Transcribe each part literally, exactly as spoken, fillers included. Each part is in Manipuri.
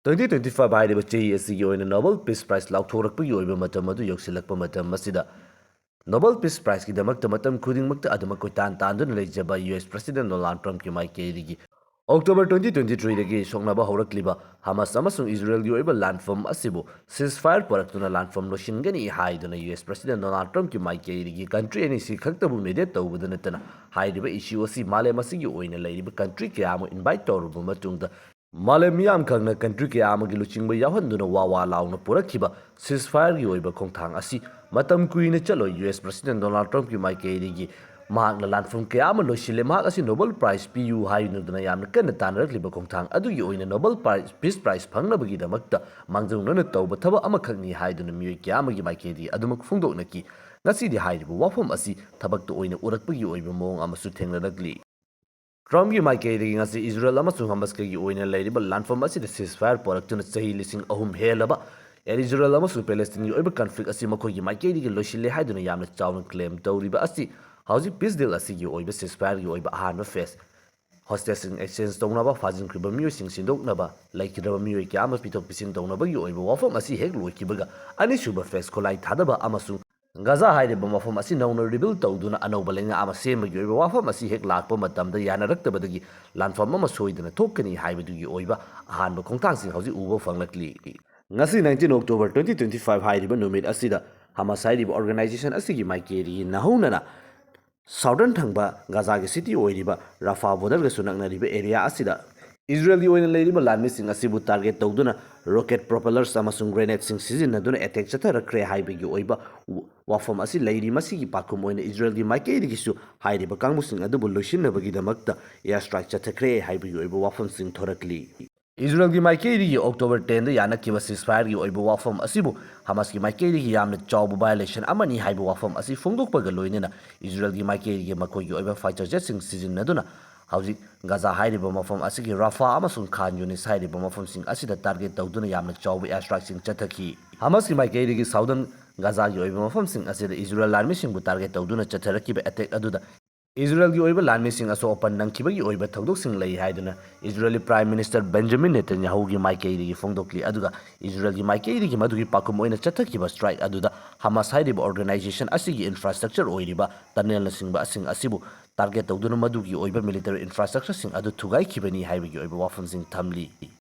Twenty twenty five ꯍꯥꯏꯔꯤꯕ ꯆꯍꯤ ꯑꯁꯤꯒꯤ ꯑꯣꯏꯅ Nobel Peace Prize ꯂꯥꯎꯊꯣꯔꯛꯄꯒꯤ ꯑꯣꯏꯕ ꯃꯇꯝ ꯑꯗꯨ ꯌꯧꯁꯤꯜꯂꯛꯄ ꯃꯇꯝ ꯑꯁꯤꯗ, Nobel Peace Prizeꯀꯤꯗꯃꯛꯇ ꯃꯇꯝ ꯈꯨꯗꯤꯡꯃꯛꯇ ꯑꯗꯨꯃꯛ ꯀꯣꯏꯇꯥꯟ ꯇꯥꯟꯗꯨꯅ ꯂꯩꯖꯕ ꯌꯨ ꯑꯦꯁ President Donald Trumpꯀꯤ ꯃꯥꯏꯀꯩꯗꯒꯤ October twenty twenty threeꯗꯒꯤ ꯁꯣꯛꯅꯕ ꯍꯧꯔꯛꯂꯤꯕ ꯍꯃꯥꯁ ꯑꯃꯁꯨꯡ ꯏꯖꯔꯦꯜꯒꯤ ꯑꯣꯏꯕ ꯂꯥꯟꯐꯝ ꯑꯁꯤꯕꯨ ceasefire ꯄꯨꯔꯛꯇꯨꯅ ꯂꯥꯟꯐꯝ ꯂꯣꯏꯁꯤꯟꯒꯅꯤ ꯍꯥꯏꯗꯨꯅ ꯌꯨ ꯑꯦꯁ President Donald Trumpꯀꯤ ꯃꯥꯏꯀꯩꯗꯒꯤ country ꯑꯅꯤꯁꯤ ꯈꯛꯇꯕꯨ mediate ꯇꯧꯕꯗ ꯅꯠꯇꯅ, ꯍꯥꯏꯔꯤꯕ issue ꯑꯁꯤ ꯃꯥꯂꯦꯝ ꯑꯁꯤꯒꯤ ꯑꯣꯏꯅ ꯂꯩꯔꯤꯕ country ꯀꯌꯥ ꯑꯃ invite ꯇꯧꯔꯕ ꯃꯇꯨꯡꯗ, ꯃꯥꯂꯦꯝ ꯃꯤꯌꯥꯝ ꯈꯪꯅ country ꯀꯌꯥ ꯑꯃꯒꯤ ꯂꯨꯆꯤꯡꯕ ꯌꯥꯎꯍꯟꯗꯨꯅ ꯋꯥ ꯋꯥ ꯂꯥꯎꯅ ꯄꯨꯔꯛꯈꯤꯕ ceasefireꯒꯤ ꯑꯣꯏꯕ ꯈꯣꯡꯊꯥꯡ ꯑꯁꯤ ꯃꯇꯝ ꯀꯨꯏꯅ ꯆꯠꯂꯣꯏ꯫ ꯌꯨ ꯑꯦꯁ President Donald Trumpꯀꯤ ꯃꯥꯏꯀꯩꯗꯒꯤ ꯃꯍꯥꯛꯅ ꯂꯥꯟꯐꯝ ꯀꯌꯥ ꯑꯃ ꯂꯣꯏꯁꯤꯜꯂꯦ, ꯃꯍꯥꯛ ꯑꯁꯤ Nobel Prize ꯄꯤꯌꯨ ꯍꯥꯏꯗꯨꯅ ꯌꯥꯝꯅ ꯀꯟꯅ ꯇꯥꯟꯅꯔꯛꯂꯤꯕ ꯈꯣꯡꯊꯥꯡ ꯑꯗꯨꯒꯤ ꯑꯣꯏꯅ Nobel Prize, Peace Prize ꯐꯪꯅꯕꯒꯤꯗꯃꯛꯇ ꯃꯥꯡꯖꯧꯅꯅ ꯇꯧꯕ ꯊꯕꯛ ꯑꯃꯈꯛꯅꯤ ꯍꯥꯏꯗꯨꯅ ꯃꯤꯑꯣꯏ ꯀꯌꯥ ꯑꯃꯒꯤ ꯃꯥꯏꯀꯩꯗꯒꯤ ꯑꯗꯨꯃꯛ ꯐꯣꯡꯗꯣꯛꯅꯈꯤ꯫ ꯉꯁꯤꯗꯤ ꯍꯥꯏꯔꯤꯕ ꯋꯥꯐꯝ ꯑꯁꯤ ꯊꯕꯛꯇ ꯑꯣꯏꯅ ꯎꯔꯛꯄꯒꯤ ꯑꯣꯏꯕ ꯃꯑꯣꯡ ꯑꯃꯁꯨ ꯊꯦꯡꯅꯔꯛꯂꯤ꯫ Trumpꯀꯤ ꯃꯥꯏꯀꯩꯗꯒꯤ ꯉꯁꯤ ꯏꯖꯔꯦꯜ ꯑꯃꯁꯨꯡ ꯍꯃꯥꯁꯀꯒꯤ ꯑꯣꯏꯅ ꯂꯩꯔꯤꯕ ꯂꯥꯟꯐꯝ ꯑꯁꯤꯗ ceasefire ꯄꯨꯔꯛꯇꯨꯅ ꯆꯍꯤ ꯂꯤꯁꯤꯡ ꯑꯍꯨꯝ ꯍꯦꯜꯂꯕ ꯏꯖꯔꯦꯜ ꯑꯃꯁꯨꯡ ꯄꯦꯂꯦꯁꯇꯤꯟꯒꯤ ꯑꯣꯏꯕ conflict ꯑꯁꯤ ꯃꯈꯣꯏꯒꯤ ꯃꯥꯏꯀꯩꯗꯒꯤ ꯂꯣꯏꯁꯤꯜꯂꯦ ꯍꯥꯏꯗꯨꯅ ꯌꯥꯝꯅ ꯆꯥꯎꯅ claim ꯇꯧꯔꯤꯕ ꯑꯁꯤ ꯍꯧꯖꯤꯛ peace deal ꯑꯁꯤꯒꯤ ꯑꯣꯏꯕ ceasefireꯒꯤ ꯑꯣꯏꯕ ꯑꯍꯥꯟꯕ phase, hostageꯁꯤꯡ exchange ꯇꯧꯅꯕ, ꯐꯥꯖꯤꯟꯈ꯭ꯔꯤꯕ ꯃꯤꯑꯣꯏꯁꯤꯡ ꯁꯤꯟꯗꯣꯛꯅꯕ, ꯂꯩꯈꯤꯗ꯭ꯔꯕ ꯃꯤꯑꯣꯏ ꯀꯌꯥ ꯑꯃ ꯄꯤꯊꯣꯛ ꯄꯤꯁꯤꯟ ꯇꯧꯅꯕꯒꯤ ꯑꯣꯏꯕ ꯋꯥꯐꯝ ꯑꯁꯤ ꯍꯦꯛ ꯂꯣꯏꯈꯤꯕꯒ, ꯑꯅꯤꯁꯨꯕ phase ꯈꯨꯠꯂꯥꯏ ꯊꯥꯗꯕ ꯑꯃꯁꯨꯡ ꯒꯥꯖꯥ ꯍꯥꯏꯔꯤꯕ ꯃꯐꯝ ꯑꯁꯤ ꯅꯧꯅ rebuild ꯇꯧꯗꯨꯅ ꯑꯅꯧꯕ ꯂꯩꯉꯥꯛ ꯑꯃ ꯁꯦꯝꯕꯒꯤ ꯑꯣꯏꯕ ꯋꯥꯐꯝ ꯑꯁꯤ ꯍꯦꯛ ꯂꯥꯛꯄ ꯃꯇꯝꯗ ꯌꯥꯅꯔꯛꯇꯕꯗꯒꯤ ꯂꯥꯟꯐꯝ ꯑꯃ ꯁꯣꯏꯗꯅ ꯊꯣꯛꯀꯅꯤ ꯍꯥꯏꯕꯗꯨꯒꯤ ꯑꯣꯏꯕ ꯑꯍꯥꯟꯕ ꯈꯣꯡꯊꯥꯡꯁꯤꯡ ꯍꯧꯖꯤꯛ ꯎꯕ ꯐꯪꯂꯛꯂꯤ꯫ ꯉꯁꯤ nineteen October twenty twenty five ꯍꯥꯏꯔꯤꯕ ꯅꯨꯃꯤꯠ ꯑꯁꯤꯗ ꯍꯃꯥꯁ ꯍꯥꯏꯔꯤꯕ organization ꯑꯁꯤꯒꯤ ꯃꯥꯏꯀꯩꯗꯒꯤ ꯅꯧꯍꯧꯅꯅ southern ꯊꯪꯕ ꯒꯥꯖꯥꯒꯤ city ꯑꯣꯏꯔꯤꯕ ꯔꯥꯐꯥ borderꯒꯁꯨ ꯅꯛꯅꯔꯤꯕ area ꯑꯁꯤꯗ ꯏꯖꯔꯦꯜꯒꯤ ꯑꯣꯏꯅ ꯂꯩꯔꯤꯕ ꯂꯥꯟꯃꯤꯁꯤꯡ ꯑꯁꯤꯕꯨ target ꯇꯧꯗꯨꯅ rocket propellersꯁꯤꯡ ꯑꯃꯁꯨꯡ grenadesꯁꯤꯡ ꯁꯤꯖꯤꯟꯅꯗꯨꯅ attack ꯆꯠꯊꯔꯛꯈ꯭ꯔꯦ ꯍꯥꯏꯕꯒꯤ ꯑꯣꯏꯕ ꯋꯥꯐꯝ ꯑꯁꯤ ꯂꯩꯔꯤ꯫ ꯃꯁꯤꯒꯤ ꯄꯥꯎꯈꯨꯝ ꯑꯣꯏꯅ ꯏꯖꯔꯦꯜꯒꯤ ꯃꯥꯏꯀꯩꯗꯒꯤꯁꯨ ꯍꯥꯏꯔꯤꯕ ꯀꯥꯡꯕꯨꯁꯤꯡ ꯑꯗꯨꯕꯨ ꯂꯣꯏꯁꯤꯟꯅꯕꯒꯤꯗꯃꯛꯇ air strike ꯆꯠꯊꯈ꯭ꯔꯦ ꯍꯥꯏꯕꯒꯤ ꯑꯣꯏꯕ ꯋꯥꯐꯝꯁꯤꯡ ꯊꯣꯔꯛꯂꯤ꯫ ꯏꯖꯔꯦꯜꯒꯤ ꯃꯥꯏꯀꯩꯗꯒꯤ October tenꯗ ꯌꯥꯅꯈꯤꯕ ceasefireꯒꯤ ꯑꯣꯏꯕ ꯋꯥꯐꯝ ꯑꯁꯤꯕꯨ ꯍꯃꯥꯁꯀꯤ ꯃꯥꯏꯀꯩꯗꯒꯤ ꯌꯥꯝꯅ ꯆꯥꯎꯕ violation ꯑꯃꯅꯤ ꯍꯥꯏꯕ ꯋꯥꯐꯝ ꯑꯁꯤ ꯐꯣꯡꯗꯣꯛꯄꯒ ꯂꯣꯏꯅꯅ ꯏꯖꯔꯦꯜꯒꯤ ꯃꯥꯏꯀꯩꯗꯒꯤ ꯃꯈꯣꯏꯒꯤ ꯑꯣꯏꯕ fighter jetꯁꯤꯡ ꯁꯤꯖꯤꯟꯅꯗꯨꯅ ꯍꯧꯖꯤꯛ ꯒꯥꯖꯥ ꯍꯥꯏꯔꯤꯕ ꯃꯐꯝ ꯑꯁꯤꯒꯤ ꯔꯥꯐꯥ ꯑꯃꯁꯨꯡ ꯈꯥꯟ ꯌꯨꯅꯤꯁ ꯍꯥꯏꯔꯤꯕ ꯃꯐꯝꯁꯤꯡ ꯑꯁꯤꯗ target ꯇꯧꯗꯨꯅ ꯌꯥꯝꯅ ꯆꯥꯎꯕ air strikeꯁꯤꯡ ꯆꯠꯊꯈꯤ꯫ ꯍꯃꯥꯁꯀꯤ ꯃꯥꯏꯀꯩꯗꯒꯤ southern ꯒꯥꯖꯥꯒꯤ ꯑꯣꯏꯕ ꯃꯐꯝꯁꯤꯡ ꯑꯁꯤꯗ ꯏꯖꯔꯦꯜ ꯂꯥꯟꯃꯤꯁꯤꯡꯕꯨ target ꯇꯧꯗꯨꯅ ꯆꯠꯊꯔꯛꯈꯤꯕ attack ꯑꯗꯨꯗ ꯏꯖꯔꯦꯜꯒꯤ ꯑꯣꯏꯕ ꯂꯥꯟꯃꯤꯁꯤꯡ ꯑꯁꯣꯛ ꯑꯄꯟ ꯅꯪꯈꯤꯕꯒꯤ ꯑꯣꯏꯕ ꯊꯧꯗꯣꯛꯁꯤꯡ ꯂꯩ ꯍꯥꯏꯗꯨꯅ ꯏꯖꯔꯦꯜꯒꯤ Prime Minister Benjamin Netanyahuꯒꯤ ꯃꯥꯏꯀꯩꯗꯒꯤ ꯐꯣꯡꯗꯣꯛꯂꯤ꯫ ꯑꯗꯨꯒ ꯏꯖꯔꯦꯜꯒꯤ ꯃꯥꯏꯀꯩꯗꯒꯤ ꯃꯗꯨꯒꯤ ꯄꯥꯎꯈꯨꯝ ꯑꯣꯏꯅ ꯆꯠꯊꯈꯤꯕ strike ꯑꯗꯨꯗ ꯍꯃꯥꯁ ꯍꯥꯏꯔꯤꯕ organization ꯑꯁꯤꯒꯤ infrastructure ꯑꯣꯏꯔꯤꯕ tunnelꯅꯆꯤꯡꯕ ꯑꯁꯤꯡ ꯑꯁꯤꯕꯨ target ꯇꯧꯗꯨꯅ ꯃꯗꯨꯒꯤ ꯑꯣꯏꯕ military infrastructureꯁꯤꯡ ꯑꯗꯨ ꯊꯨꯒꯥꯏꯈꯤꯕꯅꯤ ꯍꯥꯏꯕꯒꯤ ꯑꯣꯏꯕ ꯋꯥꯐꯝꯁꯤꯡ ꯊꯝꯂꯤ꯫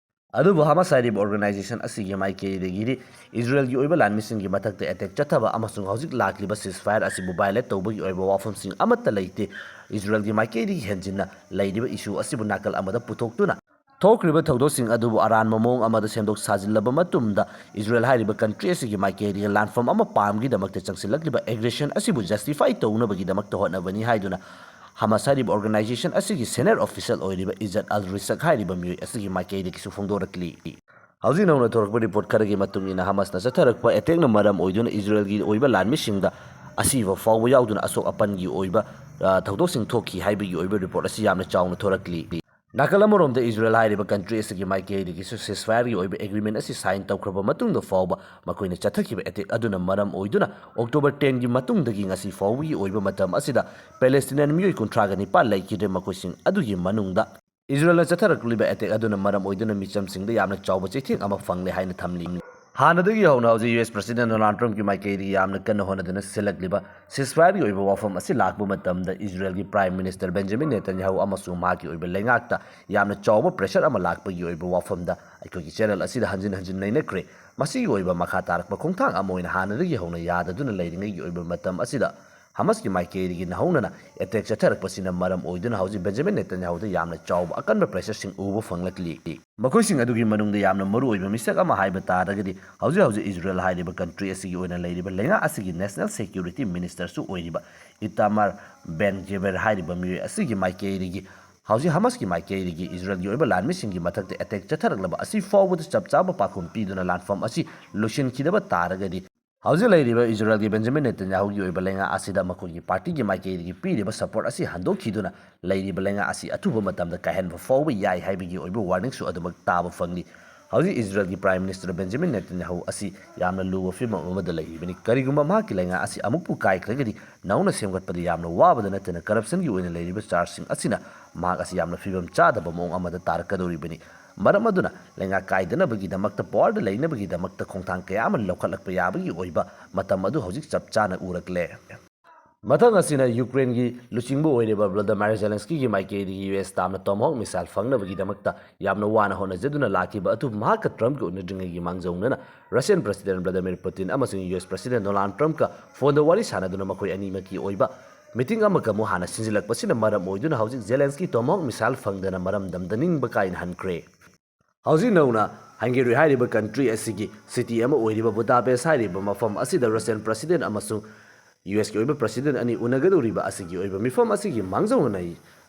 ꯑꯗꯨꯕꯨ ꯍꯃꯥꯁ ꯍꯥꯏꯔꯤꯕ organization ꯑꯁꯤꯒꯤ ꯃꯥꯏꯀꯩꯗꯒꯤꯗꯤ ꯏꯖꯔꯦꯜꯒꯤ ꯑꯣꯏꯕ ꯂꯥꯟꯃꯤꯁꯤꯡꯒꯤ ꯃꯊꯛꯇ attack ꯆꯠꯊꯕ ꯑꯃꯁꯨꯡ ꯍꯧꯖꯤꯛ ꯂꯥꯛꯂꯤꯕ ceasefire ꯑꯁꯤꯕꯨ violate ꯇꯧꯕꯒꯤ ꯑꯣꯏꯕ ꯋꯥꯐꯝꯁꯤꯡ ꯑꯃꯠꯇ ꯂꯩꯇꯦ꯫ ꯏꯖꯔꯦꯜꯒꯤ ꯃꯥꯏꯀꯩꯗꯒꯤ ꯍꯦꯟꯖꯤꯟꯅ ꯂꯩꯔꯤꯕ issue ꯑꯁꯤꯕꯨ ꯅꯥꯀꯜ ꯑꯃꯗ ꯄꯨꯊꯣꯛꯇꯨꯅ ꯊꯣꯛꯈ꯭ꯔꯤꯕ ꯊꯧꯗꯣꯛꯁꯤꯡ ꯑꯗꯨꯕꯨ ꯑꯔꯥꯟꯕ ꯃꯑꯣꯡ ꯑꯃꯗ ꯁꯦꯝꯗꯣꯛ ꯁꯥꯖꯤꯜꯂꯕ ꯃꯇꯨꯡꯗ ꯏꯖꯔꯦꯜ ꯍꯥꯏꯔꯤꯕ country ꯑꯁꯤꯒꯤ ꯃꯥꯏꯀꯩꯗꯒꯤ ꯂꯥꯟꯐꯝ ꯑꯃ ꯄꯥꯝꯒꯤꯗꯃꯛꯇ ꯆꯪꯁꯤꯜꯂꯛꯂꯤꯕ aggression ꯑꯁꯤꯕꯨ justify ꯇꯧꯅꯕꯒꯤꯗꯃꯛꯇ ꯍꯣꯠꯅꯕꯅꯤ ꯍꯥꯏꯗꯨꯅ ꯍꯃꯥꯁ ꯍꯥꯏꯔꯤꯕ organization ꯑꯁꯤꯒꯤ senior official ꯑꯣꯏꯔꯤꯕ ꯏꯖꯠ ꯑꯜ ꯔꯤꯁꯛ ꯍꯥꯏꯔꯤꯕ ꯃꯤꯑꯣꯏ ꯑꯁꯤꯒꯤ ꯃꯥꯏꯀꯩꯗꯒꯤꯁꯨ ꯐꯣꯡꯗꯣꯔꯛꯂꯤ꯫ ꯍꯧꯖꯤꯛ ꯅꯧꯅ ꯊꯣꯔꯛꯄ report ꯈꯔꯒꯤ ꯃꯇꯨꯡ ꯏꯟꯅ ꯍꯃꯥꯁꯅ ꯆꯠꯊꯔꯛꯄ attackꯅ ꯃꯔꯝ ꯑꯣꯏꯗꯨꯅ ꯏꯖꯔꯦꯜꯒꯤ ꯑꯣꯏꯕ ꯂꯥꯟꯃꯤꯁꯤꯡꯗ ꯑꯁꯤꯕ ꯐꯥꯎꯕ ꯌꯥꯎꯗꯨꯅ ꯑꯁꯣꯛ ꯑꯄꯟꯒꯤ ꯑꯣꯏꯕ, ꯑ, ꯊꯧꯗꯣꯛꯁꯤꯡ ꯊꯣꯛꯈꯤ ꯍꯥꯏꯕꯒꯤ ꯑꯣꯏꯕ report ꯑꯁꯤ ꯌꯥꯝꯅ ꯆꯥꯎꯅ ꯊꯣꯔꯛꯂꯤ꯫ ꯅꯥꯀꯜ ꯑꯃꯔꯣꯝꯗ ꯏꯖꯔꯦꯜ ꯍꯥꯏꯔꯤꯕ country ꯑꯁꯤꯒꯤ ꯃꯥꯏꯀꯩꯗꯒꯤꯁꯨ ceasefireꯒꯤ ꯑꯣꯏꯕ agreement ꯑꯁꯤ sign ꯇꯧꯈ꯭ꯔꯕ ꯃꯇꯨꯡꯗ ꯐꯥꯎꯕ ꯃꯈꯣꯏꯅ ꯆꯠꯊꯈꯤꯕ attack ꯑꯗꯨꯅ ꯃꯔꯝ ꯑꯣꯏꯗꯨꯅ October tenꯒꯤ ꯃꯇꯨꯡꯗꯒꯤ ꯉꯁꯤ ꯐꯥꯎꯕꯒꯤ ꯑꯣꯏꯕ ꯃꯇꯝ ꯑꯁꯤꯗ Palestinian ꯃꯤꯑꯣꯏ ꯀꯨꯟꯊ꯭ꯔꯥꯒ ꯅꯤꯄꯥꯟ ꯂꯩꯈꯤꯗ꯭ꯔꯦ꯫ ꯃꯈꯣꯏꯁꯤꯡ ꯑꯗꯨꯒꯤ ꯃꯅꯨꯡꯗ ꯏꯖꯔꯦꯜꯅ ꯆꯠꯊꯔꯛꯂꯤꯕ attack ꯑꯗꯨꯅ ꯃꯔꯝ ꯑꯣꯏꯗꯨꯅ ꯃꯤꯆꯝꯁꯤꯡꯗ ꯌꯥꯝꯅ ꯆꯥꯎꯕ ꯆꯩꯊꯦꯡ ꯑꯃ ꯐꯪꯂꯦ ꯍꯥꯏꯅ ꯊꯝꯂꯤ꯫ ꯍꯥꯟꯅꯗꯒꯤ ꯍꯧꯅ ꯍꯧꯖꯤꯛ U S President Donald Trumpꯀꯤ ꯃꯥꯏꯀꯩꯗꯒꯤ ꯌꯥꯝꯅ ꯀꯟꯅ ꯍꯣꯠꯅꯗꯨꯅ ꯁꯤꯜꯂꯛꯂꯤꯕ ceasefireꯒꯤ ꯑꯣꯏꯕ ꯋꯥꯐꯝ ꯑꯁꯤ ꯂꯥꯛꯄ ꯃꯇꯝꯗ ꯏꯖꯔꯦꯜꯒꯤ Prime Minister Benjamin Netanyahu ꯑꯃꯁꯨꯡ ꯃꯍꯥꯛꯀꯤ ꯑꯣꯏꯕ ꯂꯩꯉꯥꯛꯇ ꯌꯥꯝꯅ ꯆꯥꯎꯕ pressure ꯑꯃ ꯂꯥꯛꯄꯒꯤ ꯑꯣꯏꯕ ꯋꯥꯐꯝꯗ ꯑꯩꯈꯣꯏꯒꯤ channel ꯑꯁꯤꯗ ꯍꯟꯖꯤꯟ ꯍꯟꯖꯤꯟ ꯅꯩꯅꯈ꯭ꯔꯦ꯫ ꯃꯁꯤꯒꯤ ꯑꯣꯏꯕ ꯃꯈꯥ ꯇꯥꯔꯛꯄ ꯈꯣꯡꯊꯥꯡ ꯑꯃ ꯑꯣꯏꯅ ꯍꯥꯟꯅꯗꯒꯤ ꯍꯧꯅ ꯌꯥꯗꯗꯨꯅ ꯂꯩꯔꯤꯉꯩꯒꯤ ꯑꯣꯏꯕ ꯃꯇꯝ ꯑꯁꯤꯗ ꯍꯃꯥꯁꯀꯤ ꯃꯥꯏꯀꯩꯗꯒꯤ ꯅꯧꯍꯧꯅꯅ attack ꯆꯠꯊꯔꯛꯄꯁꯤꯅ ꯃꯔꯝ ꯑꯣꯏꯗꯨꯅ ꯍꯧꯖꯤꯛ Benjamin Netanyahuꯗ ꯌꯥꯝꯅ ꯆꯥꯎꯕ ꯑꯀꯟꯕ pressureꯁꯤꯡ ꯎꯕ ꯐꯪꯂꯛꯂꯤ꯫ ꯃꯈꯣꯏꯁꯤꯡ ꯑꯗꯨꯒꯤ ꯃꯅꯨꯡꯗ ꯌꯥꯝꯅ ꯃꯔꯨꯑꯣꯏꯕ ꯃꯤꯁꯛ ꯑꯃ ꯍꯥꯏꯕ ꯇꯥꯔꯒꯗꯤ ꯍꯧꯖꯤꯛ ꯍꯧꯖꯤꯛ ꯏꯖꯔꯦꯜ ꯍꯥꯏꯔꯤꯕ country ꯑꯁꯤꯒꯤ ꯑꯣꯏꯅ ꯂꯩꯔꯤꯕ ꯂꯩꯉꯥꯛ ꯑꯁꯤꯒꯤ National Security Ministerꯁꯨ ꯑꯣꯏꯔꯤꯕ Itamar Ben-Gvir ꯍꯥꯏꯔꯤꯕ ꯃꯤꯑꯣꯏ ꯑꯁꯤꯒꯤ ꯃꯥꯏꯀꯩꯗꯒꯤ ꯍꯧꯖꯤꯛ ꯍꯃꯥꯁꯀꯤ ꯃꯥꯏꯀꯩꯗꯒꯤ ꯏꯖꯔꯦꯜꯒꯤ ꯑꯣꯏꯕ ꯂꯥꯟꯃꯤꯁꯤꯡꯒꯤ ꯃꯊꯛꯇ attack ꯆꯠꯊꯔꯛꯂꯕ ꯑꯁꯤ ꯐꯥꯎꯕꯗ ꯆꯞ ꯆꯥꯕ ꯄꯥꯎꯈꯨꯝ ꯄꯤꯗꯨꯅ ꯂꯥꯟꯐꯝ ꯑꯁꯤ ꯂꯣꯏꯁꯤꯟꯈꯤꯗꯕ ꯇꯥꯔꯒꯗꯤ ꯍꯧꯖꯤꯛ ꯂꯩꯔꯤꯕ ꯏꯖꯔꯦꯜꯒꯤ Benjamin Netanyahuꯒꯤ ꯑꯣꯏꯕ ꯂꯩꯉꯥꯛ ꯑꯁꯤꯗ ꯃꯈꯣꯏꯒꯤ partyꯒꯤ ꯃꯥꯏꯀꯩꯗꯒꯤ ꯄꯤꯔꯤꯕ support ꯑꯁꯤ ꯍꯟꯗꯣꯛꯈꯤꯗꯨꯅ ꯂꯩꯔꯤꯕ ꯂꯩꯉꯥꯛ ꯑꯁꯤ ꯑꯊꯨꯕ ꯃꯇꯝꯗ ꯀꯥꯏꯍꯟꯕ ꯐꯥꯎꯕ ꯌꯥꯏ ꯍꯥꯏꯕꯒꯤ ꯑꯣꯏꯕ warningꯁꯨ ꯑꯗꯨꯃꯛ ꯇꯥꯕ ꯐꯪꯂꯤ꯫ ꯍꯧꯖꯤꯛ ꯏꯖꯔꯦꯜꯒꯤ Prime Minister Benjamin Netanyahu ꯑꯁꯤ ꯌꯥꯝꯅ ꯂꯨꯕ ꯐꯤꯕꯝ ꯑꯃꯗ ꯂꯩꯔꯤꯕꯅꯤ꯫ ꯀꯔꯤꯒꯨꯝꯕ ꯃꯍꯥꯛꯀꯤ ꯂꯩꯉꯥꯛ ꯑꯁꯤ ꯑꯃꯨꯛꯄꯨ ꯀꯥꯏꯈ꯭ꯔꯒꯗꯤ, ꯅꯧꯅ ꯁꯦꯝꯒꯠꯄꯗ ꯌꯥꯝꯅ ꯋꯥꯕꯗ ꯅꯠꯇꯅ, corruptionꯒꯤ ꯑꯣꯏꯅ ꯂꯩꯔꯤꯕ chargeꯁꯤꯡ ꯑꯁꯤꯅ ꯃꯍꯥꯛ ꯑꯁꯤ ꯌꯥꯝꯅ ꯐꯤꯕꯝ ꯆꯥꯗꯕ ꯃꯑꯣꯡ ꯑꯃꯗ ꯇꯥꯔꯛꯀꯗꯧꯔꯤꯕꯅꯤ꯫ ꯃꯔꯝ ꯑꯗꯨꯅ, ꯂꯩꯉꯥꯛ ꯀꯥꯏꯗꯅꯕꯒꯤꯗꯃꯛꯇ, powerꯗ ꯂꯩꯅꯕꯒꯤꯗꯃꯛꯇ ꯈꯣꯡꯊꯥꯡ ꯀꯌꯥ ꯑꯃ ꯂꯧꯈꯠꯂꯛꯄ ꯌꯥꯕꯒꯤ ꯑꯣꯏꯕ ꯃꯇꯝ ꯑꯗꯨ ꯍꯧꯖꯤꯛ ꯆꯞ ꯆꯥꯅ ꯎꯔꯛꯂꯦ꯫ ꯃꯊꯪ ꯑꯁꯤꯅ ꯌꯨꯀ꯭ꯔꯦꯟꯒꯤ ꯂꯨꯆꯤꯡꯕ ꯑꯣꯏꯔꯤꯕ Vladimir Zelenskyꯒꯤ ꯃꯥꯏꯀꯩꯗꯒꯤ ꯌꯨ ꯑꯦꯁ ꯇꯥꯝꯅ Tomahawk missile ꯐꯪꯅꯕꯒꯤꯗꯃꯛꯇ ꯌꯥꯝꯅ ꯋꯥꯅ ꯍꯣꯠꯅꯖꯗꯨꯅ ꯂꯥꯛꯈꯤꯕ ꯑꯗꯨꯕꯨ, ꯃꯍꯥꯛꯀ Trumpꯀ ꯎꯅꯗ꯭ꯔꯤꯉꯩꯒꯤ ꯃꯥꯡꯖꯧꯅꯅ Russian President Vladimir Putin ꯑꯃꯁꯨꯡ ꯌꯨ ꯑꯦꯁ President Donald Trumpꯀ phoneꯗ ꯋꯥꯔꯤ ꯁꯥꯟꯅꯗꯨꯅ ꯃꯈꯣꯏ ꯑꯅꯤꯃꯛꯀꯤ ꯑꯣꯏꯕ meeting ꯑꯃꯒ ꯑꯃꯨꯛ ꯍꯥꯟꯅ ꯁꯤꯟꯖꯤꯜꯂꯛꯄꯁꯤꯅ ꯃꯔꯝ ꯑꯣꯏꯗꯨꯅ ꯍꯧꯖꯤꯛ Zelensky Tomahawk missile ꯐꯪꯗꯅ ꯃꯔꯝ ꯗꯝꯗꯅꯤꯡꯕ ꯀꯥꯏꯅꯍꯟꯈ꯭ꯔꯦ꯫ ꯍꯧꯖꯤꯛ ꯅꯧꯅ Hungary ꯍꯥꯏꯔꯤꯕ country ꯑꯁꯤꯒꯤ city ꯑꯃ ꯑꯣꯏꯔꯤꯕ Budapest ꯍꯥꯏꯔꯤꯕ ꯃꯐꯝ ꯑꯁꯤꯗ Russian President ꯑꯃꯁꯨꯡ ꯌꯨ ꯑꯦꯁꯀꯤ ꯑꯣꯏꯕ President ꯑꯅꯤ ꯎꯅꯒꯗꯧꯔꯤꯕ ꯑꯁꯤꯒꯤ ꯑꯣꯏꯕ ꯃꯤꯐꯝ ꯑꯁꯤꯒꯤ ꯃꯥꯡꯖꯧꯅꯅ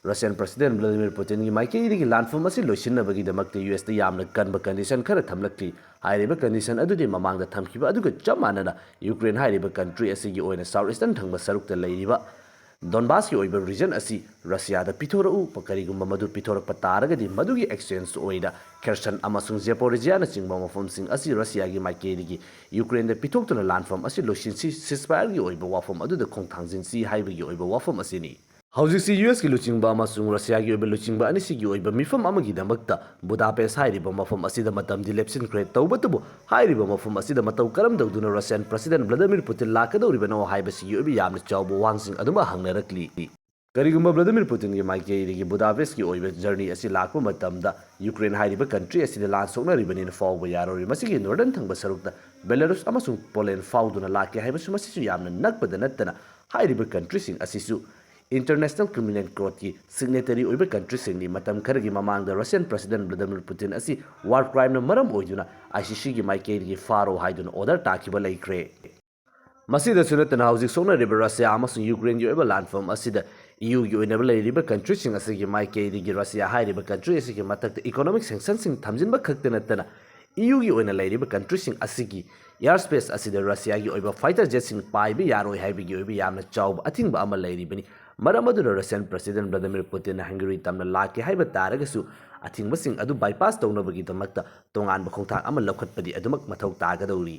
Russian President Vladimir Putinꯒꯤ ꯃꯥꯏꯀꯩꯗꯒꯤ ꯂꯥꯟꯐꯝ ꯑꯁꯤ ꯂꯣꯏꯁꯤꯟꯅꯕꯒꯤꯗꯃꯛꯇ ꯌꯨ ꯑꯦꯁꯇ ꯌꯥꯝꯅ ꯀꯟꯕ condition ꯈꯔ ꯊꯝꯂꯛꯂꯤ꯫ ꯍꯥꯏꯔꯤꯕ condition ꯑꯗꯨꯗꯤ ꯃꯃꯥꯡꯗ ꯊꯝꯈꯤꯕ ꯑꯗꯨꯒ ꯆꯞ ꯃꯥꯟꯅꯅ Ukraine ꯍꯥꯏꯔꯤꯕ country ꯑꯁꯤꯒꯤ ꯑꯣꯏꯅ South Eastern ꯊꯪꯕ ꯁꯔꯨꯛꯇ ꯂꯩꯔꯤꯕ Donbasꯀꯤ ꯑꯣꯏꯕ region ꯑꯁꯤ Russiaꯗ ꯄꯤꯊꯣꯔꯛꯎ, ꯀꯔꯤꯒꯨꯝꯕ ꯃꯗꯨ ꯄꯤꯊꯣꯔꯛꯄ ꯇꯥꯔꯒꯗꯤ ꯃꯗꯨꯒꯤ exchange ꯑꯣꯏꯅ Kherson ꯑꯃꯁꯨꯡ Zaporizhiaꯅꯆꯤꯡꯕ ꯃꯐꯝꯁꯤꯡ ꯑꯁꯤ Russiaꯒꯤ ꯃꯥꯏꯀꯩꯗꯒꯤ Ukraineꯗ ꯄꯤꯊꯣꯛꯇꯨꯅ ꯂꯥꯟꯐꯝ ꯑꯁꯤ ꯂꯣꯏꯁꯤꯟꯁꯤ, ceasefireꯒꯤ ꯑꯣꯏꯕ ꯋꯥꯐꯝ ꯑꯗꯨꯗ ꯈꯣꯡꯊꯥꯡ ꯆꯪꯁꯤ ꯍꯥꯏꯕꯒꯤ ꯑꯣꯏꯕ ꯋꯥꯐꯝ ꯑꯁꯤꯅꯤ꯫ ꯍꯧꯖꯤꯛꯁꯤ ꯌꯨ ꯑꯦꯁꯀꯤ ꯂꯨꯆꯤꯡꯕ ꯑꯃꯁꯨꯡ Russiaꯒꯤ ꯑꯣꯏꯕ ꯂꯨꯆꯤꯡꯕ ꯑꯅꯤꯁꯤꯒꯤ ꯑꯣꯏꯕ ꯃꯤꯐꯝ ꯑꯃꯒꯤꯗꯃꯛꯇ Budapest ꯍꯥꯏꯔꯤꯕ ꯃꯐꯝ ꯑꯁꯤꯗ ꯃꯇꯝꯗꯤ ꯂꯦꯞꯁꯤꯟꯈ꯭ꯔꯦ꯫ ꯇꯧꯕꯇꯕꯨ, ꯍꯥꯏꯔꯤꯕ ꯃꯐꯝ ꯑꯁꯤꯗ ꯃꯇꯧ ꯀꯔꯝ ꯇꯧꯗꯨꯅ Russian President Vladimir Putin ꯂꯥꯛꯀꯗꯧꯔꯤꯕꯅꯣ ꯍꯥꯏꯕꯁꯤꯒꯤ ꯑꯣꯏꯕ ꯌꯥꯝꯅ ꯆꯥꯎꯕ ꯋꯥꯍꯪꯁꯤꯡ ꯑꯗꯨꯃꯛ ꯍꯪꯅꯔꯛꯂꯤ꯫ ꯀꯔꯤꯒꯨꯝꯕ Vladimir Putinꯒꯤ ꯃꯥꯏꯀꯩꯗꯒꯤ Budapestꯀꯤ ꯑꯣꯏꯕ journey ꯑꯁꯤ ꯂꯥꯛꯄ ꯃꯇꯝꯗ, Ukraine ꯍꯥꯏꯔꯤꯕ country ꯑꯁꯤꯗ ꯂꯥꯟ ꯁꯣꯛꯅꯔꯤꯕꯅꯤꯅ ꯐꯥꯎꯕ ꯌꯥꯔꯣꯏ꯫ ꯃꯁꯤꯒꯤ northern ꯊꯪꯕ ꯁꯔꯨꯛꯇ Belarus ꯑꯃꯁꯨꯡ Poland ꯐꯥꯎꯗꯨꯅ ꯂꯥꯛꯀꯦ ꯍꯥꯏꯕꯁꯨ, ꯃꯁꯤꯁꯨ ꯌꯥꯝꯅ ꯅꯛꯄꯗ ꯅꯠꯇꯅ, ꯍꯥꯏꯔꯤꯕ countryꯁꯤꯡ ꯑꯁꯤꯁꯨ International Criminal Courtꯀꯤ signatory ꯑꯣꯏꯕ countryꯁꯤꯡꯅꯤ꯫ ꯃꯇꯝ ꯈꯔꯒꯤ ꯃꯃꯥꯡꯗ Russian President Vladimir Putin ꯑꯁꯤ war crimeꯅ ꯃꯔꯝ ꯑꯣꯏꯗꯨꯅ ICCꯒꯤ ꯃꯥꯏꯀꯩꯗꯒꯤ ꯐꯥꯔꯣ ꯍꯥꯏꯗꯨꯅ order ꯇꯥꯈꯤꯕ ꯂꯩꯈ꯭ꯔꯦ꯫ ꯃꯁꯤꯗꯁꯨ ꯅꯠꯇꯅ, ꯍꯧꯖꯤꯛ ꯁꯣꯛꯅꯔꯤꯕ Russiaꯑꯃꯁꯨꯡ Ukraineꯒꯤ ꯑꯣꯏꯕ ꯂꯥꯟꯐꯝ ꯑꯁꯤꯗ EUꯒꯤ ꯑꯣꯏꯅ ꯂꯩꯔꯤꯕ countryꯁꯤꯡ ꯑꯁꯤꯒꯤ ꯃꯥꯏꯀꯩꯗꯒꯤ Russia ꯍꯥꯏꯔꯤꯕ country ꯑꯁꯤꯒꯤ ꯃꯊꯛꯇ economic sanctionꯁꯤꯡ ꯊꯝꯖꯤꯟꯕ ꯈꯛꯇ ꯅꯠꯇꯅ, EUꯒꯤ ꯑꯣꯏꯅ ꯂꯩꯔꯤꯕ countryꯁꯤꯡ ꯑꯁꯤꯒꯤ airspace ꯑꯁꯤꯗ Russiaꯒꯤ ꯑꯣꯏꯕ fighter jetꯁꯤꯡ ꯄꯥꯏꯕ ꯌꯥꯔꯣꯏ ꯍꯥꯏꯕꯒꯤ ꯑꯣꯏꯕ ꯌꯥꯝꯅ ꯆꯥꯎꯕ ꯑꯊꯤꯡꯕ ꯑꯃ ꯂꯩꯔꯤꯕꯅꯤ꯫ ꯃꯔꯝ ꯑꯗꯨꯅ Russian President Vladimir Putinꯅ Hungary ꯇꯝꯅ ꯂꯥꯛꯀꯦ ꯍꯥꯏꯕ ꯇꯥꯔꯒꯁꯨ, ꯑꯊꯤꯡꯕꯁꯤꯡ ꯑꯗꯨ ꯕꯥꯏꯄꯥꯁ ꯇꯧꯅꯕꯒꯤꯗꯃꯛꯇ ꯇꯣꯉꯥꯟꯕ ꯈꯣꯡꯊꯥꯡ ꯑꯃ ꯂꯧꯈꯠꯄꯗꯤ ꯑꯗꯨꯃꯛ ꯃꯊꯧ ꯇꯥꯒꯗꯧꯔꯤ꯫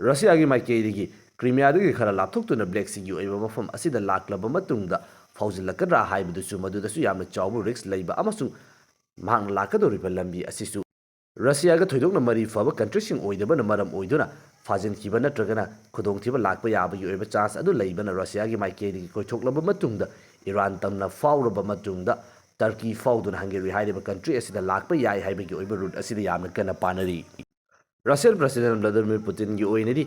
ꯔꯁꯤꯌꯥꯒꯤ ꯃꯥꯏꯀꯩꯗꯒꯤ ꯀ꯭ꯔꯤꯃꯤꯌꯥꯗꯒꯤ ꯈꯔ ꯂꯥꯞꯊꯣꯛꯇꯨꯅ ꯕ꯭ꯂꯦꯛ ꯁꯤꯒꯤ ꯑꯣꯏꯕ ꯃꯐꯝ ꯑꯁꯤꯗ ꯂꯥꯛꯂꯕ ꯃꯇꯨꯡꯗ ꯐꯥꯎꯖꯤꯜꯂꯛꯀꯗ꯭ꯔꯥ ꯍꯥꯏꯕꯗꯨꯁꯨ, ꯃꯗꯨꯗꯁꯨ ꯌꯥꯝꯅ ꯆꯥꯎꯕ ꯔꯤꯁꯛ ꯂꯩꯕ ꯑꯃꯁꯨꯡ ꯃꯍꯥꯛꯅ ꯂꯥꯛꯀꯗꯧꯔꯤꯕ ꯂꯝꯕꯤ ꯑꯁꯤꯁꯨ ꯔꯁꯤꯌꯥꯒ ꯊꯣꯏꯗꯣꯛꯅ ꯃꯔꯤ ꯐꯕ ꯀꯟꯇ꯭ꯔꯤꯁꯤꯡ ꯑꯣꯏꯗꯕꯅ ꯃꯔꯝ ꯑꯣꯏꯗꯨꯅ ꯐꯥꯖꯤꯟꯈꯤꯕ ꯅꯠꯇ꯭ꯔꯒꯅ ꯈꯨꯗꯣꯡꯊꯤꯕ ꯂꯥꯛꯄ ꯌꯥꯕꯒꯤ ꯑꯣꯏꯕ ꯆꯥꯟꯁ ꯑꯗꯨ ꯂꯩꯕꯅ ꯔꯁꯤꯌꯥꯒꯤ ꯃꯥꯏꯀꯩꯗꯒꯤ ꯀꯣꯏꯊꯣꯛꯂꯕ ꯃꯇꯨꯡꯗ ꯏꯔꯥꯟ ꯇꯝꯅ ꯐꯥꯎꯔꯕ ꯃꯇꯨꯡꯗ ꯇꯔꯀꯤ ꯐꯥꯎꯗꯨꯅ ꯍꯪꯒꯦꯔꯤ ꯍꯥꯏꯔꯤꯕ ꯀꯟꯇ꯭ꯔꯤ ꯑꯁꯤꯗ ꯂꯥꯛꯄ ꯌꯥꯏ ꯍꯥꯏꯕꯒꯤ ꯑꯣꯏꯕ ꯔꯨꯠ ꯑꯁꯤꯗ ꯌꯥꯝꯅ ꯀꯟꯅ ꯄꯥꯅꯔꯤ꯫ ꯔꯁꯤꯌꯥꯟ ꯄ꯭ꯔꯁꯤꯗꯦꯟ ꯚ꯭ꯂꯥꯗꯤꯃꯤꯔ ꯄꯨꯇꯤꯟꯒꯤ ꯑꯣꯏꯅꯗꯤ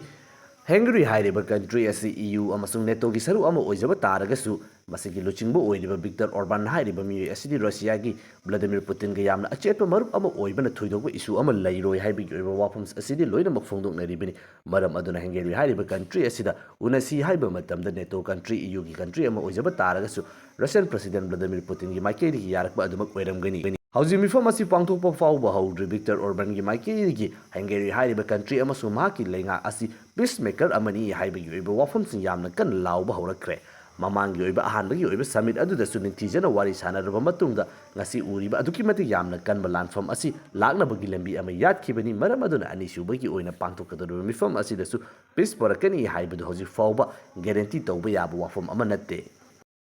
ꯍꯪꯒꯦꯔꯤ ꯍꯥꯏꯔꯤꯕ ꯀꯟꯇ꯭ꯔꯤ ꯑꯁꯤ ꯏ ꯌꯨ ꯑꯃꯁꯨꯡ ꯅꯦꯇꯣꯒꯤ ꯁꯔꯨꯛ ꯑꯃ ꯑꯣꯏꯖꯕ ꯇꯥꯔꯒꯁꯨ, ꯃꯁꯤꯒꯤ ꯂꯨꯆꯤꯡꯕ ꯑꯣꯏꯔꯤꯕ ꯚꯤꯛꯇꯔ ꯑꯣꯔꯕꯥꯟ ꯍꯥꯏꯔꯤꯕ ꯃꯤꯑꯣꯏ ꯑꯁꯤꯗꯤ ꯔꯁꯤꯌꯥꯒꯤ ꯚ꯭ꯂꯥꯗꯤꯃꯤꯔ ꯄꯨꯇꯤꯟꯒ ꯌꯥꯝꯅ ꯑꯆꯦꯠꯄ ꯃꯔꯨꯞ ꯑꯃ ꯑꯣꯏꯕꯅ ꯊꯣꯏꯗꯣꯛꯄ ꯏꯁꯨ ꯑꯃ ꯂꯩꯔꯣꯏ ꯍꯥꯏꯕꯒꯤ ꯑꯣꯏꯕ ꯋꯥꯐꯝ ꯑꯁꯤꯗꯤ ꯂꯣꯏꯅꯃꯛ ꯐꯣꯡꯗꯣꯛꯅꯔꯤꯕꯅꯤ꯫ ꯃꯔꯝ ꯑꯗꯨꯅ ꯍꯪꯒꯦꯔꯤ ꯍꯥꯏꯔꯤꯕ ꯀꯟꯇ꯭ꯔꯤ ꯑꯁꯤꯗ ꯎꯅꯁꯤ ꯍꯥꯏꯕ ꯃꯇꯝꯗ ꯅꯦꯇꯣ ꯀꯟꯇ꯭ꯔꯤ ꯏ ꯌꯨꯒꯤ ꯀꯟꯇ꯭ꯔꯤ ꯑꯃ ꯑꯣꯏꯖꯕ ꯇꯥꯔꯒꯁꯨ, ꯔꯁꯤꯌꯥꯟ ꯄ꯭ꯔꯁꯤꯗꯦꯟ ꯚ꯭ꯂꯥꯗꯤꯃꯤꯔ ꯄꯨꯇꯤꯟꯒꯤ ꯃꯥꯏꯀꯩꯗꯒꯤ ꯌꯥꯔꯛꯄ ꯑꯗꯨꯃꯛ ꯑꯣꯏꯔꯝꯒꯅꯤ꯫ ꯍꯧꯖꯤꯛ ꯃꯤꯐꯝ ꯑꯁꯤ ꯄꯥꯡꯊꯣꯛꯄ ꯐꯥꯎꯕ ꯍꯧꯗ꯭ꯔꯤ ꯚꯤꯛꯇꯔ ꯑꯣꯔꯕꯥꯟꯒꯤ ꯃꯥꯏꯀꯩꯗꯒꯤ ꯍꯪꯒꯦꯔꯤ ꯍꯥꯏꯔꯤꯕ ꯀꯟꯇ꯭ꯔꯤ ꯑꯃꯁꯨꯡ ꯃꯍꯥꯛꯀꯤ ꯂꯩꯉꯥꯛ ꯑꯁꯤ ꯄꯤꯁ ꯃꯦꯀꯔ ꯑꯃꯅꯤ ꯍꯥꯏꯕꯒꯤ ꯑꯣꯏꯕ ꯋꯥꯐꯝꯁꯤꯡ ꯌꯥꯝꯅ ꯀꯟꯅ ꯂꯥꯎꯕ ꯍꯧꯔꯛꯈ꯭ꯔꯦ꯫ ꯃꯃꯥꯡꯒꯤ ꯑꯣꯏꯕ ꯑꯍꯥꯟꯕꯒꯤ ꯑꯣꯏꯕ ꯁꯃꯤꯠ ꯑꯗꯨꯗꯁꯨ ꯅꯤꯡꯊꯤꯖꯅ ꯋꯥꯔꯤ ꯁꯥꯟꯅꯔꯕ ꯃꯇꯨꯡꯗ ꯉꯁꯤ ꯎꯔꯤꯕ ꯑꯗꯨꯛꯀꯤ ꯃꯇꯤꯛ ꯌꯥꯝꯅ ꯀꯟꯕ ꯂꯥꯟꯐꯝ ꯑꯁꯤ ꯂꯥꯛꯅꯕꯒꯤ ꯂꯝꯕꯤ ꯑꯃ ꯌꯥꯠꯈꯤꯕꯅꯤ꯫ ꯃꯔꯝ ꯑꯗꯨꯅ ꯑꯅꯤꯁꯨꯕꯒꯤ ꯑꯣꯏꯅ ꯄꯥꯡꯊꯣꯛꯀꯗꯧꯔꯤꯕ ꯃꯤꯐꯝ ꯑꯁꯤꯗꯁꯨ ꯄꯤꯁ ꯄꯨꯔꯛꯀꯅꯤ ꯍꯥꯏꯕꯗꯨ ꯍꯧꯖꯤꯛ ꯐꯥꯎꯕ ꯒꯦꯔꯦꯟꯇꯤ ꯇꯧꯕ ꯌꯥꯕ ꯋꯥꯐꯝ ꯑꯃ ꯅꯠꯇꯦ꯫